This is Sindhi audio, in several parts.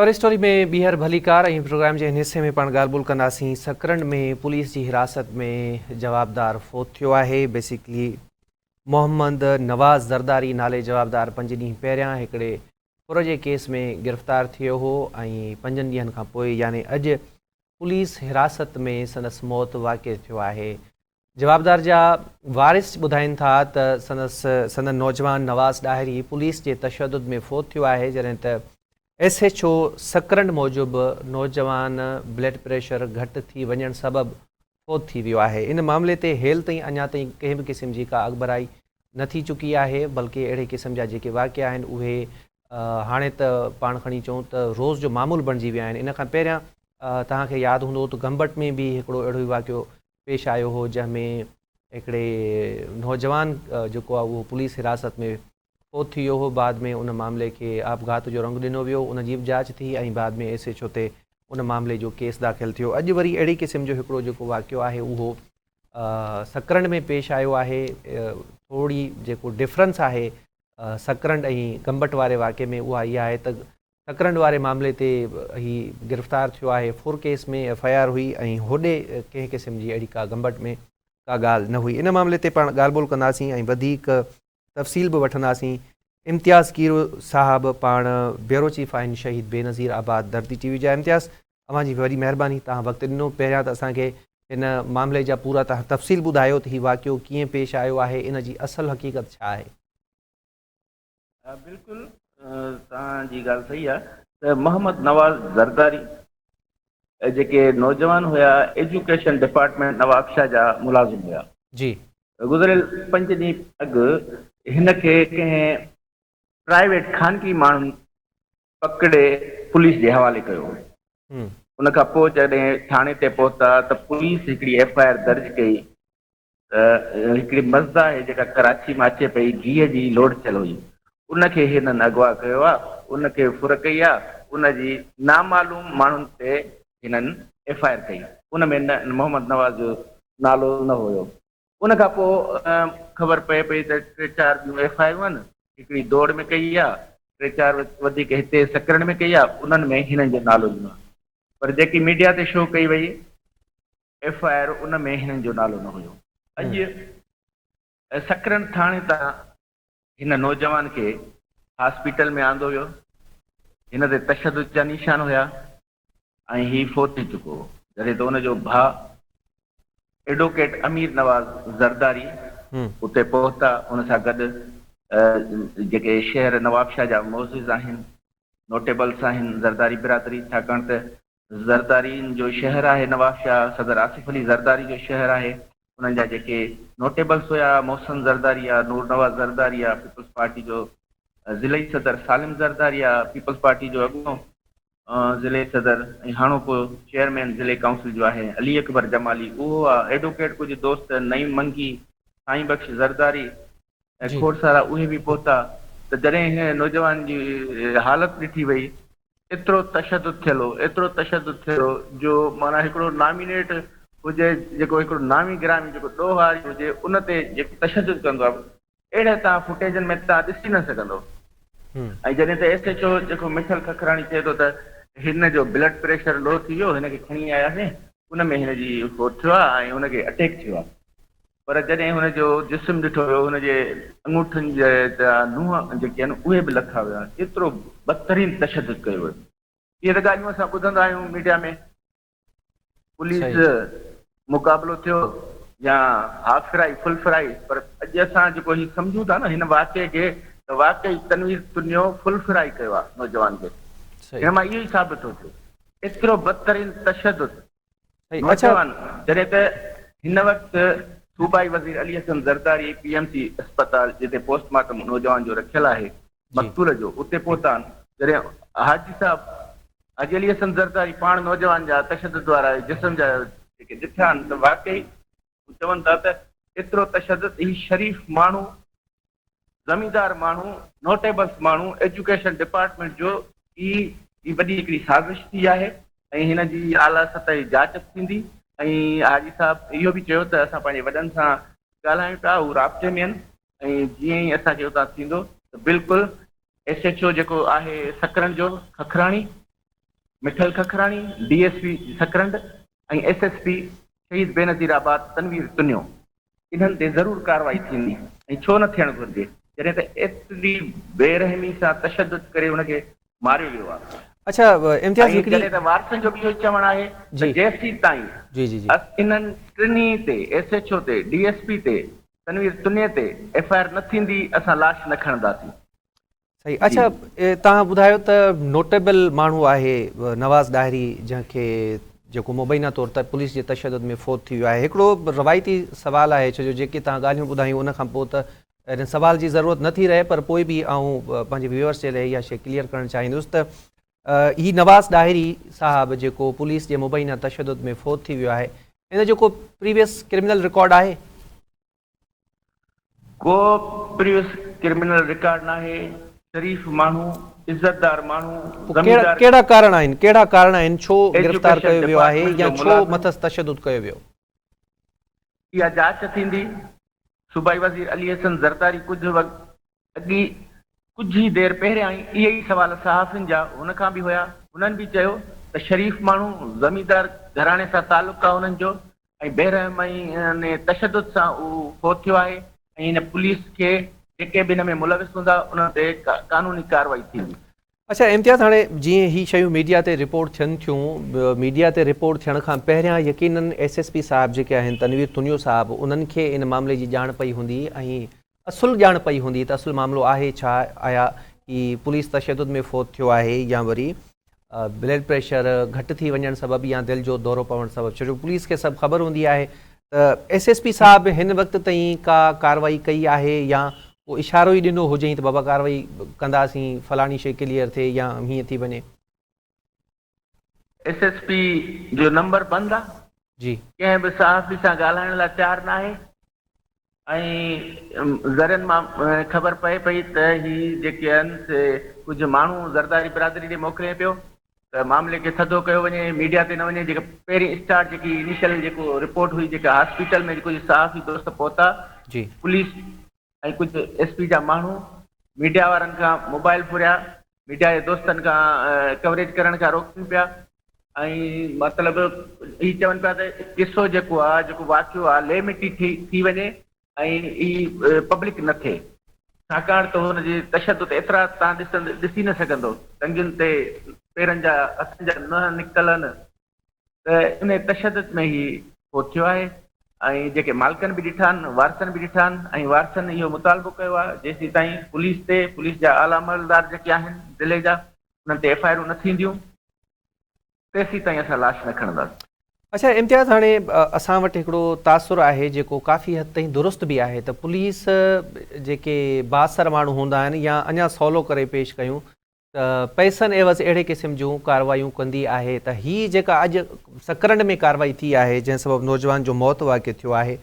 ڪور اسٽوري ۾ ٻيهر ڀليڪار ۽ پروگرام جي هن حصي ۾ پاڻ ڳالهه ٻولهه ڪنداسين سڪرنڊ ۾ پوليس جي حراست ۾ جوابدار فوت ٿيو آهي بيسيڪلي محمد نواز زرداري نالي جوابدار پنج ڏينهن پهريان هڪڙي ڦر جي ڪيس ۾ گرفتار ٿيو هو ۽ پنجن ڏينهن کان پوء يعني اڄ پوليس حراست ۾ سندس موت واقع ٿيو آهي جوابدار جا وارث ٻڌائين ٿا ته سندس سندن نوجوان نواز ڏاهري پوليس جي تشدد ۾ فوت ٿيو آهي جڏهن ته ايس ايڇ او سڪرنڊ موجب نوجوان بلڊ پريشر گهٽ ٿي وڃڻ سبب فوت ٿي ويو آهي ان معاملي تي هيل تائين اڃا تائين ڪنهن به قسم جي ڪا اڳڀرائي نه ٿي چڪي آهي بلڪه اهڙي قسم جا جيڪي واقعا آهن اهي هاڻي ته پاڻ کڻي چئون ته روز جو معمول بڻجي ويا آهن ان کان پهريان توهان کي ياد هوندو ته گمبٽ ۾ به هڪڙو اهڙو ئي واقعو پيش آيو هو جنهن ۾ هڪڙي نوجوان جيڪو آهي اهو پوليس حراست ۾ فوت ٿي ويو هو بعد ۾ ان معاملي کي آپگهات جو رنگ ڏنو ويو ان جي به جاچ ٿي ۽ بعد ۾ ايس ايڇ او تي ان معاملي جو ڪيس داخل ٿيو اڄ وري اهڙي قسم جو هڪڙو جيڪو واقعو آهي اهو سڪرنڊ ۾ پيش آيو آهي ٿوري جيڪو ڊفرنس آهي سڪرنڊ ۽ گمبٽ واري واقعي ۾ اها اها آهي ته سڪرنڊ واري معاملي تي هي گرفتار ٿيو آهي، ڦر ڪيس ۾ ايف I R هئي ۽ هوڏي ڪنهن قسم جي اهڙي ڪا گمبٽ ۾ ڪا ڳالهه نه هئي. ان معاملي تي پاڻ ڳالهه ٻولهه ڪنداسين ۽ وڌيڪ تفصيل به وٺنداسين. امتياز کيرو صاحب پاڻ بيورو چيف آهن شهيد بينظير آباد ڌرتي ٽي وي جا. امتياز اوهان جي وڏي مهرباني توهان وقت ڏنو. پهريان ته اسان کي هن معاملي جا پورا توهان تفصيل ٻڌايو ته هي واقعو ڪيئن پيش آيو آهي ان جي اصل حقيقت ڇا آهي؟ بلڪل توهان جي ڳالهه صحيح آهي ته محمد نواز زرداري جيڪي نوجوان هيا ايجوڪيشن ڊپارٽمينٽ نوابشاهه جا ملازم هيا. جي. گذريل پنج ڏينهن اڳ هن کي ڪنهن پرائيويٽ خانگي ماڻهن پڪڙي پوليس جي حوالي ڪيو. ان کان پوء جڏهن ٿاڻي تي پهتا ته پوليس هڪڙي ايف I R درج ڪئي ته هڪڙي مزدا آهي جيڪا ڪراچي مان اچي پئي گيهه جي لوڊ ٿيل هئي ان کي هنن اغوا ڪيو آ ان کي ڦر ڪئي آ ان جي نامعلوم ماڻهن تي هنن ايف I R ڪئي ان ۾ نه محمد نواز جو نالو نه هيو ان کان پوء خبر پئي پئي ته ٽي چار ٻيون ايف I آرون آهن هڪڙي دوڙ ۾ ڪئي آ ٽي چار وڌيڪ هتي سڪرنڊ ۾ ڪئي آ انهن ۾ هنن جو نالو ڏنو آ پر جيڪي ميڊيا تي شو ڪئي وئي ايف I R ان ۾ هنن جو نالو نه هيو. اڄ سڪرنڊ ٿاڻي تان هن نوجوان کي هاسپيٽل ۾ آندو ويو. هن تي تشدد جا نشان هيا ۽ هي فوت ٿي چڪو هو. جڏهن ته ان جو ڀاء ايڊووڪيٽ امير نواز زرداري اتي پهتا. ان سان گڏ جيڪي شهر نوابشاهه جا معزز آهن، نوٽيبلس آهن زرداري برادري ڇاڪاڻ ته زردارين جو شهر آهي نوابشاهه، صدر آصف علي زرداري جو شهر آهي، انهن جا جيڪي نوٽيبلس هيا محسن زرداري آ، نور نواز زرداري آ، پيپلز پارٽي جو ضلعي صدر سالم زرداري آ، پيپلز پارٽي جو اڳوڻو ضلعي صدر ۽ هاڻوڪو چيئرمين ضلعي ڪائونسل جو آهي علي اڪبر جمالي اهو آ، ايڊووڪيٽ ڪجهه دوست نعيم منگي، سائين بخش زرداري ۽ کوڙ سارا اهي به پهتا ته جڏهن هن نوجوان جي حالت ڏٺي وئي ايترو تشدد ٿيل هو، ايترو تشدد ٿيل هو جو معنيٰ هڪڙو نامينيٽ هجي جيڪو هڪڙو نامي گرامي جيڪو ڏوهاري هجي ان تي جيڪو تشدد ڪندو آهي اهڙي توهان فوٽيجن ۾ توهان ڏسي نه سگهندو ۽ جڏهن ته ايس ايڇ او جيڪو مٺل ککراڻي چئي ٿو ته هن جو بلڊ پريشر لو ٿي ويو هن کي کڻي آياسين ان ۾ هن جي هو ٿيو آهي ۽ هن کي اٽيڪ ٿيو آهي. پر جڏهن هن جو جسم ڏٺو ويو، هن جي اڱوٺن جا نونهن جيڪي آهن، اهي به لٿا ويا. ايترو بدترين تشدد ڪيو ويو. اهي ته ڳالهيون اسان ٻڌندا آهيون ميڊيا ۾، پوليس مقابلو ٿيو يا هاف فرائي فل فرائي، پر اڄ اسان جيڪو هي سمجهون ٿا نه هن واقعي کي ته واقعي تنوير تنيو فل فرائي ڪيو آهي نوجوان کي. هن مان اهو ئي ثابت ٿو ٿئي. ايترو بدترين تشدد نوجوان جڏهن ته هن وقت صوبائي وزير Ali Hassan Zardari P M C اسپتال جتي پوسٽ مارٽم نوجوان جو رکيل آهي مقتول جو اتي پهتا آهن جڏهن حاجي صاحب حاجي علي حسن زرداري پاڻ نوجوان جا تشدد وارا جسم جا جيڪي ڏٺا آهن ته واقعي هو چون ٿا ته ايترو تشدد هي شريف ماڻهو زميندار ماڻهو نوٽيبلس ماڻهو ايجوڪيشن ڊپارٽمينٽ جو هي هي وڏي هڪڙي سازش ٿي آهي ۽ هن جي اعليٰ سطحي جاچ ٿيندي ۽ حاجي صاحب اهو به چيو ته اسان پنهنجي وڏن سان ڳالهايون پيا هو رابطي ۾ آهن ۽ جيئن ئي اسان کي اتان ٿيندو ته بلڪل ايس ايڇ او جيڪو آهي سڪرنڊ جو Kakrani. Mithal Kakhrani, D S P Sakrand ۽ S S P Shaheed Benazirabad Tanveer Tunio انهن تي ضرور ڪارروائي ٿيندي ۽ ڇو نه ٿيڻ گهرجي جڏهن ته ايتري بي رحمي سان تشدد ڪري ان کي ماريو ويو آهي. اڇا امتياز ۽ هڪڙي جڏهن ته وارثن جو به اهو ئي چوڻ آهي ته جيسيتائين جي جي جي. انهن ٽنهي تي ايس ايڇ او تي ڊي ايس پي تي تنوير تنيي تي ايف I R نه ٿيندي اسان لاش نه کڻنداسين. صحيح اڇا توهان ٻڌايو ته نوٽيبل ماڻهو آهي نواز ڏاهري جنهن کي جيڪو مبينا طور ته پوليس جي تشدد ۾ فوت ٿي ويو آهي هڪڙو روايتي سوال آهي ڇو جو جيڪي توهان ڳالهيون ٻڌايون ان کان پوء ته ان سوال جي ضرورت نه ٿي رهي پر پوء به آئون پنهنجي ويورس جي لاء اها شيء ڪليئر ڪرڻ چاهيندس ته هي نواز ڏاهري صاحب جيڪو پوليس جي مبينا تشدد ۾ فوت ٿي ويو آهي ان جو ڪو پريويس ڪرمنل رڪارڊ آهي؟ ڪو پريوس ڪرمنل رڪارڊ ناهي، شريف ماڻهو، عزتدار ماڻهو، پوء زميندار، ڪهڙا ڪارڻ آهن، ڪهڙا ڪارڻ آهن ڇو گرفتار ايجوڪيشن ڪيو ويو آهي ڊپارٽمينٽ يا جو ڇو ملازم، مٿس تشدد ڪيو ويو؟ اها جاچ ٿيندي، صوبائي وزير علي حسن زرداري ڪجهه وقت اڳي ڪجهه ئي دير پهريان ئي اهي ئي سوال صحافين جا هن کان به هيا، هنن به چيو ته شريف ماڻهو، زميندار گهراڻي سان تعلق آ هنن جو ۽ بيرحم ۽ تشدد سان هو فوت ٿيو آهي ۽ هن پوليس کي جيڪي به هن ۾ ملوث هوندا انهن تي قانوني ڪارروائي ٿيندي. اڇا امتياز هاڻي جيئن هي شيون ميڊيا تي رپورٽ ٿين ٿيون ميڊيا تي رپورٽ ٿيڻ کان پهريان يقينن ايس ايس پي صاحب جيڪي آهن تنوير تنيو صاحب انهن کي ان معاملي جي ڄاڻ پئي هوندي ۽ اصل ڄاڻ پئي هوندي ته اصل معاملو آهي ڇا آيا هي پوليس تشدد ۾ فوت ٿيو آهي يا وري بلڊ پريشر گهٽ ٿي وڃڻ سبب يا دل جو دورو پوڻ سبب ڇو جو پوليس کي سڀ خبر هوندي آهي ته ايس ايس پي صاحب هن وقت تائين ڪا ڪارروائي ڪئي آهي يا ڪو اشارو ئي ڏنو هجئين ته بابا ڪارروائي ڪنداسين فلاڻي شيء ڪليئر ٿئي يا هيئن ٿي وڃي. ايس ايس پي جو نمبر بند آ. جي. ڪنهن به صحافي سان ڳالهائڻ لاء تيار ناهي ۽ ذريعن مان خبر پئي پئي ته هي جيڪي آهن سي ڪجهه ماڻهو زرداري برادري ڏي موڪلين پيو ته معاملي کي ٿڌو ڪيو وڃي ميڊيا تي نه وڃي جيڪا پهرين اسٽارٽ جيڪي انيشل جيڪو رپورٽ هئي جيڪا هاسپيٽل ۾ ڪجهه صحافي دوست پهتا جي. پوليس ۽ ڪجهه ايس پي جا ماڻهو ميڊيا وارن کان موبائل ڦريا ميڊيا جي دوستن کان ڪوريج ڪرڻ کان روڪن پيا ۽ مطلب هي چون پيا ته قصو جيڪو آ جيڪو واقعو آ لي مٽي ٿي ٿي وڃي ۽ هي پبلڪ نه ٿئي ڇاڪاڻ ته هن جي تشدد ايترا تان ڏسند ڏسي نه سگهندو ٽنگين تي پيرن جا هٿن جا ننهن نڪتل آهن ته انهي تشدد ۾ هي فوت ٿيو آهي ۽ جيڪي مالڪن به ڏٺا آهن وارثن به ڏٺا آهن ۽ وارثن اهو مطالبو ڪيو آهي جيسيتائين پوليس تي پوليس جا اعليٰ عملدار جيڪي آهن ضلعي جا انهن تي ايف I آرون نه ٿينديون تيسيتائين اسان لاش نه کڻنداسين. اڇا امتياز هاڻي اسان وٽ هڪڙو تاثر آهي جيڪو ڪافي حد تائين درست به آهي ته پوليس جيڪي بااثر ماڻهو هوندا آهن يا اڃا سولو ڪري پيش ڪيون ته پئسن عيوض اهڙي قسم جون ڪارروايون ڪندي آهي ته هي جيڪا اڄ سڪرنڊ ۾ ڪارروائي ٿي آهي جنهن سبب نوجوان جو موت واقع ٿيو آهي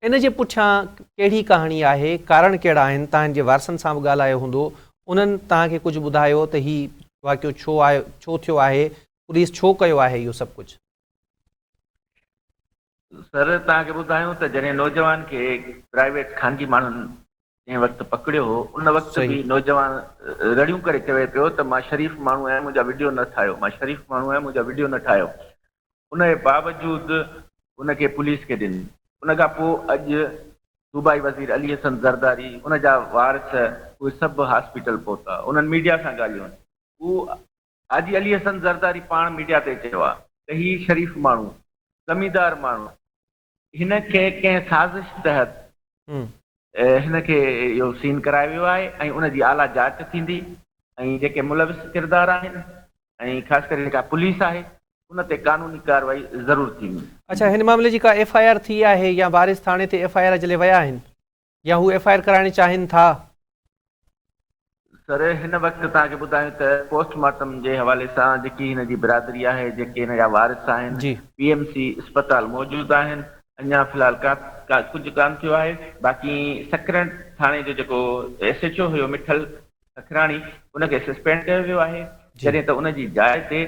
ان جي پٺيان ڪهڙي ڪهاڻي آهي ڪارڻ ڪهڙا آهن توهان جي وارثن سان به ڳالهايو هوندو انهن توهان کي ڪجهه ٻڌايو ته هي واقعو ڇو آيو ڇو ٿيو آهي پوليس ڇو ڪيو آهي اهو سڀ ڪجهه. سر توهان کي ٻڌايون ته جڏهن نوجوان کي پرائيويٽ خانگي ماڻهن جنهن وقت پڪڙيو هو ان وقت به نوجوان رڙيون ڪري چوي پيو ته مان شريف ماڻهو آهيان منهنجا وڊيو نه ٺاهيو مان شريف ماڻهو آهيان منهنجا وڊيو نه ٺاهيو ان جي باوجود ان کي پوليس کي ڏني ان کان پوء اڄ صوبائي وزير علي حسن زرداري ان جا وارث اهي سڀ هاسپيٽل پهتا انهن ميڊيا سان ڳالهيون هو حاجي علي حسن زرداري پاڻ ميڊيا تي چيو آهي ته هي شريف ماڻهو، زميندار ماڻهو، هن کي ڪنهن سازش تحت هن کي اهو سين ڪرايو ويو آهي ۽ ان جي اعليٰ جاچ ٿيندي ۽ جيڪي ملوث ڪردار آهن ۽ خاص ڪري جيڪا پوليس آهي ان تي قانوني ڪارروائي ضرور ٿيندي. اڇا هن معاملي جي ڪا ايف I R ٿي آهي يا وارث ٿاڻي تي ايف I R جي لاء ويا آهن؟ يا هو ايف I R ڪرائڻ چاهين ٿا. سر هن وقت توهان کي ٻڌايون ته پوسٽ مارٽم جي حوالي سان جيڪي هن جي برادري آهي جيڪي هن جا وارث آهن پي ايم سي اسپتال موجود آهن اڃا في الحال ڪا ڪجهه ڪانه ٿيو آهي باقي سڪرنڊ ٿاڻي جو جيڪو ايس ايڇ او هيو مٺل سکراڻي ان کي سسپينڊ ڪيو ويو آهي جڏهن ته ان جي جاء تي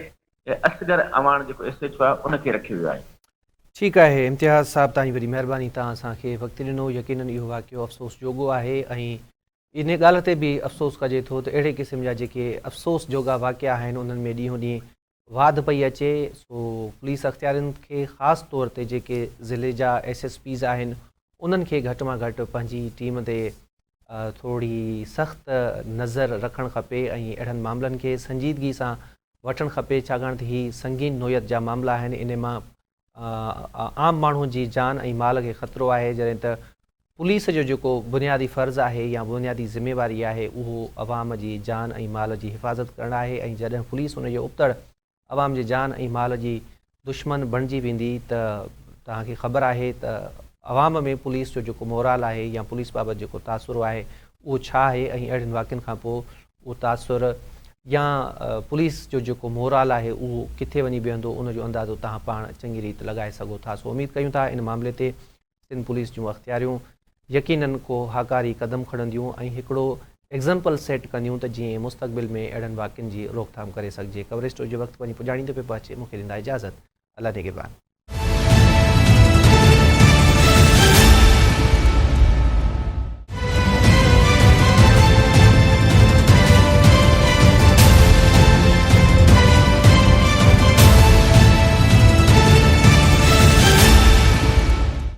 اصغر اعواڻ جيڪو ايس ايڇ او آهي ان کي رکيو ويو آهي. ٺيڪ آهي امتياز صاحب توهان جي وڏي مهرباني توهان اسان کي وقت ڏنو يقينن اهو واقعو افسوس جوڳو آهي ۽ انهي ڳالهه تي به افسوس ڪجي ٿو ته اهڙي قسم جا جيڪي افسوس جوڳا واقعا آهن انهن ۾ ڏينهون ڏينهن واڌ پئي اچي سو پوليس اختيارين کي خاص طور تي جيڪي ضلعي جا ايس ايس پيز آهن انهن کي گهٽ مان گهٽ پنهنجي ٽيم تي ٿوري سخت نظر رکڻ کپي ۽ اهڙن معاملن کي سنجيدگي سان وٺڻ کپي ڇاڪاڻ ته هي سنگين نوعيت جا معاملا آهن انهي مان عام ماڻهو جي جان ۽ مال کي خطرو آهي جڏهن ته پوليس جو جيڪو بنيادي فرض آهي يا بنيادي ذميواري آهي اهو عوام جي جان ۽ مال جي حفاظت ڪرڻ آهي ۽ جڏهن پوليس ان جي ابتڙ عوام جي جان ۽ مال جي دشمن بڻجي ويندي ته توهان کي خبر آهي ته عوام ۾ پوليس جو جيڪو مورال آهي يا پوليس بابت جيڪو تاثر آهي اهو ڇا آهي ۽ اهڙين واقعن کان پوء اهو تاثر يا پوليس جو جيڪو مورال آهي اهو ڪٿي وڃي بيهندو ان جو اندازو توهان پاڻ چڱي ريت لڳائي سگهو ٿا سو اميد ڪيون ٿا ان معاملي تي سنڌ پوليس جون اختياريون يقينن ڪو هاڪاري قدم کڻنديون ۽ هڪڙو ايگزمپل سيٽ ڪنديون ته جيئن مستقبل ۾ اهڙن واقعن جي روڪٿام ڪري سگهجي. ڪوريج ٽو جو وقت پنهنجي پڄاڻي تي پيو پهچي مون کي ڏيندا اجازت الله نگهبان.